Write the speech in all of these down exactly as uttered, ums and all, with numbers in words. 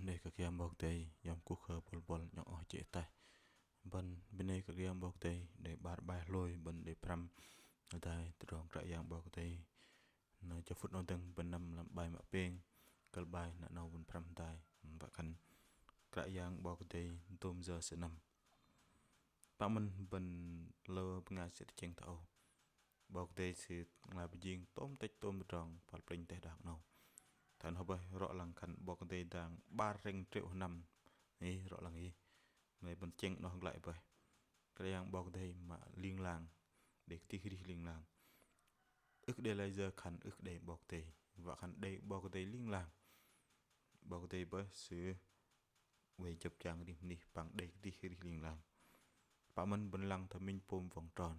Bơnê kơ Kră Yang 'Bok Kei-Dei, yom kuh kơ bol bol nhŏng oh jê̆ ataih. Bơ̆n bơnê kơ Kră Yang 'Bok Kei-Dei, đei 'bar bai hlôi bơ̆n đei pơhrăm hơdai tơdrong Kră Yang 'Bok Kei-Dei. Na jơ phŭt 'nâu dơ̆ng bơ̆n năm lăm bai mă pêng, kơ̆l bai na 'nâu bơ̆n pơhrăm hơdai, wă khan Kră Yang 'Bok Kei-Dei dôm yơ Sư năm. Pă mơ̆n bơ̆n lơ bơngai sư tơchĕng thoi âu. 'Bok Kei-Dei Sư ngla pơjing tôm tĕch tôm tơdrong păl plĕnh teh đak 'nâu. Thoi noh bơih rŏ lăng khan 'Bok Kei-Dei dang 'bar hrĕng triệu năm. Ih, rŏ lăng ih. Mă lei bơ̆n tơchĕng noh glăi bơih. Kră Yang 'Bok Kei-Dei mă ling lang. Đei kơdih arih ling lang. Ưh kơ đei lai yơ khan ưh kơ đei 'Bok Kei-Dei. Wă khan đei 'Bok Kei-Dei ling lang. 'Bok Kei-Dei bơih Sư oei jơ̆p jang arih mơnih păng đei kơdih arih ling lang. Pă mơ̆n bơ̆n lăng thoi minh pôm vòng tròn.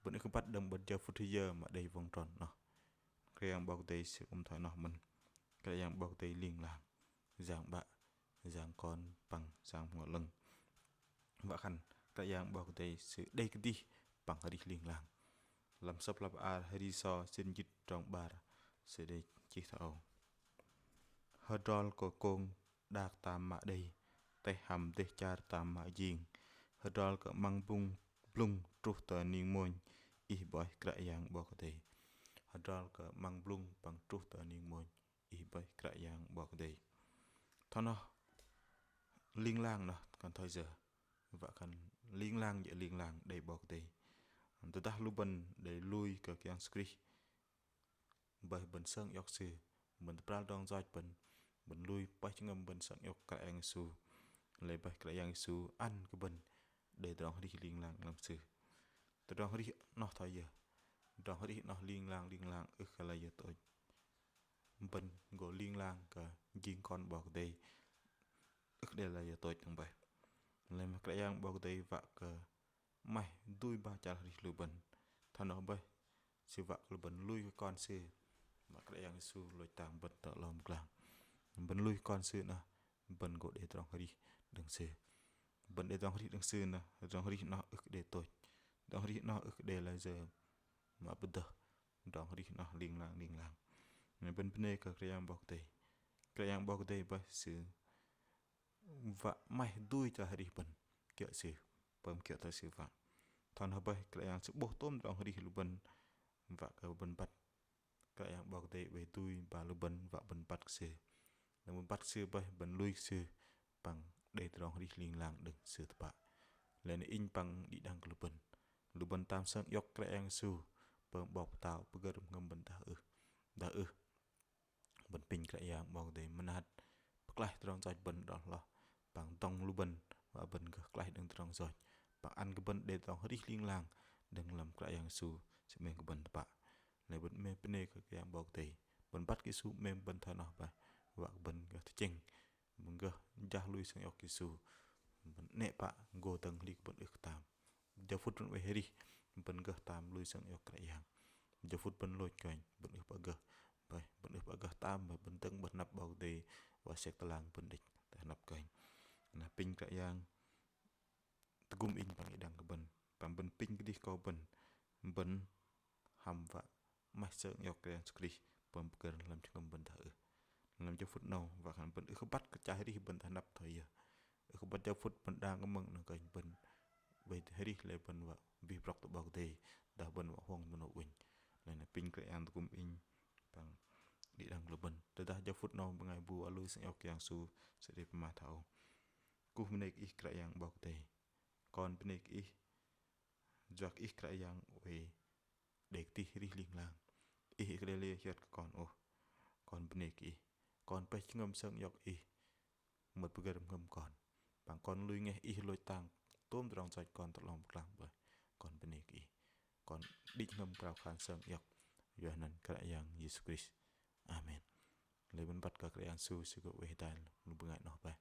Bơ̆n ưh kơ băt đơ̆ng 'bơ̆t jơ phŭt hơyơ mă đei vòng tròn noh. Kră Yang 'Bok Kei-Dei Sư kư̆m thoi noh mơ̆n. Kră Yang 'Bok Kei-Dei ling lang. Yang 'Bă, Yang Kon păng Yang Bơhngol 'Lơ̆ng. Wă khan Kră Yang 'Bok Kei-Dei Sư đei kơdih păng arih ling lang. Lăm sơ̆p hla bơar Hơri sô sĭn jĭt trong 'bar sư đei chih thoi âu. Hơdrol kơ kông đak tam mă đei, teh hăm dêh char tam mă jing. Hơdrol kơ 'măng blŭng, blŭng truh tơ ning mônh, Ih bơih Kră Yang 'Bok Kei-Dei. Hơdrol kơ 'măng blŭng păng truh tơ ning mônh, Ih bơih Kră Yang 'Bok Kei-Dei. Thoi noh ling lang noh kăn thoi yơ. Wă khan ling lang jơ̆ ling lang đei 'Bok Kei-Dei. Tơdah lu bơ̆n đei lui kơ Kră Yang Yêsu Krist, bơih bơ̆n sơng iŏk Sư, bơ̆n tơpral tơdrong yoch bơ̆n, bơ̆n lui pơih jơhngơ̆m bơ̆n sơng iŏk Kră Yang Yêsu. Lei bơih Kră Yang Yêsu ăn kơ bơ̆n đei tơdrong arih ling lang lăm Sư. Tơdrong arih noh thoi yơ. Tơdrong arih noh ling lang, ling lang ưh kơ lai yơ tôch. Bơ̆n gô ling lang kơ jing kon 'Bok Kei-Dei ưh kơ đei lai yơ tôch dơ̆ng bơih. Lei mă Kră Yang 'Bok Kei-Dei wă kơ 'maih dui ba chăl arih lu bơ̆n. Thoi noh bơih, Sư wă kơ lu bơ̆n lui kơ Kon Sư. Mă Kră Yang Yêsu lôch tang bơ̆n tơ 'long pơglang. Bơ̆n lui kơ Kon Sư noh, bơ̆n gô đei tơdrong arih đơ̆ng Sư. Bơ̆n đei tơdrong arih đơ̆ng Sư noh, tơdrong arih noh ưh kơ đei tôch. Tơdrong arih noh ưh kơ đei lai yơ mă pơdơh. Tơdrong arih noh ling lang, ling lang. Bơ̆n bơnê kơ Kră Yang 'Bok Kei-Dei. Kră Yang 'Bok Kei-Dei bơih Sư wă 'maih dui chăl arih bơ̆n kiơ̆ Sư, pơm kiơ̆ tơ Sư wă. Thoi noh bơih Kră Yang Sư 'bôh tôm tơdrong arih lu bơ̆n wă kơ bơ̆n băt. Kră Yang 'Bok Kei-Dei oei dui ba lu bơ̆n wă bơ̆n băt kơ Sư. Lei bơ̆n băt kơ Sư bơih bơ̆n lui kơ Sư păng đei tơdrong arih ling lang đơ̆ng Sư tơpă. Lei na inh păng đĭ đăng kơ lu bơ̆n. Lu bơ̆n tam sơng iŏk Kră Yang Yêsu pơm 'Bok Pơtao pơgơ̆r jơhngơ̆m bơ̆n dah ưh. Dah ưh. Bơ̆n apinh Kră Yang 'Bok Kei-Dei mơnat pơklaih tơdrong yoch bơ̆n đơ̆ng hloh. Păng dŏng lu bơ̆n wă bơ̆n gơh klaih đơ̆ng tơdrong yoch. Păng ăn kơ bơ̆n đei tơdrong arih ling lang đơ̆ng lăm Kră Yang Yêsu Sư 'mêm kơ bơ̆n tơpă. Lei bơ̆n 'mêm bơnê kơ Kră Yang 'Bok Kei-Dei. Bơ̆n băt kơ Yêsu 'mêm bơ̆n thoi noh bơih wă kơ bơ̆n gơh tơchĕng. Bơ̆n gơh jah lui sơng iŏk Yêsu. Bơ̆n 'nĕ pă gô dơ̆ng hli kơ bơ̆n ưh kơ tam. Jơ phŭt bơ̆n oei arih, bơ̆n gơh tam lui sơng iŏk Kră Yang. Jơ phŭt bơ̆n lôch kơnh, bơ̆n ưh pă gơh. Bơih, bơ̆n ưh pă gơh tam, bơih bơ̆n dơ̆ng 'bơ̆t hơnăp 'Bok Kei-Dei, wă sek tơlang bơ̆n đĕch tơ hơnăp kơnh. Na apinh Kră Yang tơgŭm inh păng đĭ đăng kơ bơ̆n. Păng bơ̆n apinh kơdih kơ bơ̆n. Bơ̆n hăm wă 'maih sơng iŏk Kră Yang Yêsu Krist pơm pơgơ̆r lăm jơhngơ̆m bơ̆n dah ưh. Lăm jơ phŭt 'nâu wă khan bơ̆n ưh kơ băt kơ chăl arih bơ̆n tơ hơnăp thoi yơ. Ưh kơ băt jơ phŭt bơ̆n đang kơ mơ̆ng nơ̆ng kơnh bơ̆n oei arih lei bơ̆n wă wih brŏk tơ 'Bok Kei-Dei dah bơ̆n wă huŏng tơ 'nâu ŭnh. Lei na apinh Kră Yang tơgŭm inh păng đĭ đăng lu bơ̆n. Tơdah jơ phŭt 'nâu bơngai bu wă lui sơng iŏk Kră Yang Yêsu, sư đei pơma thoi âu. Kuh bơnê kơ Ih Kră Yang 'Bok Kei-Dei. Kon bơnê kơ Ih. Yua kơ Ih Kră Yang oei đei kơdih arih ling lang. Ih ưh kơ đei lai hiơt kơ kon ôh. Kon bơnê kơ Ih. Kon pơih jơhngơ̆m sơng iŏk Ih mơ̆t pơgơ̆r jơhngơ̆m kon. Păng kon lui ngeh Ih lôch tang tôm tơdrong yoch kon tơ 'long pơglang bơih. Kon bơnê kơ Ih. Kon đĭ jơhngơ̆m krao khan sơng iŏk yua anăn Kră Yang Yêsu Krist. Amen. Lei bơ̆n băt kơ Kră Yang Yêsu Sư gô oei hơdai lu bơngai noh bơih.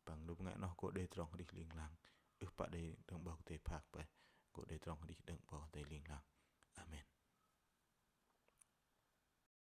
Păng lu bơngai noh gô đei tơdrong arih ling lang. Ưh pă đei đơ̆ng 'Bok Kei-Dei phak bơih. Gô đei tơdrong arih đơ̆ng 'Bok Kei-Dei ling lang. Amen.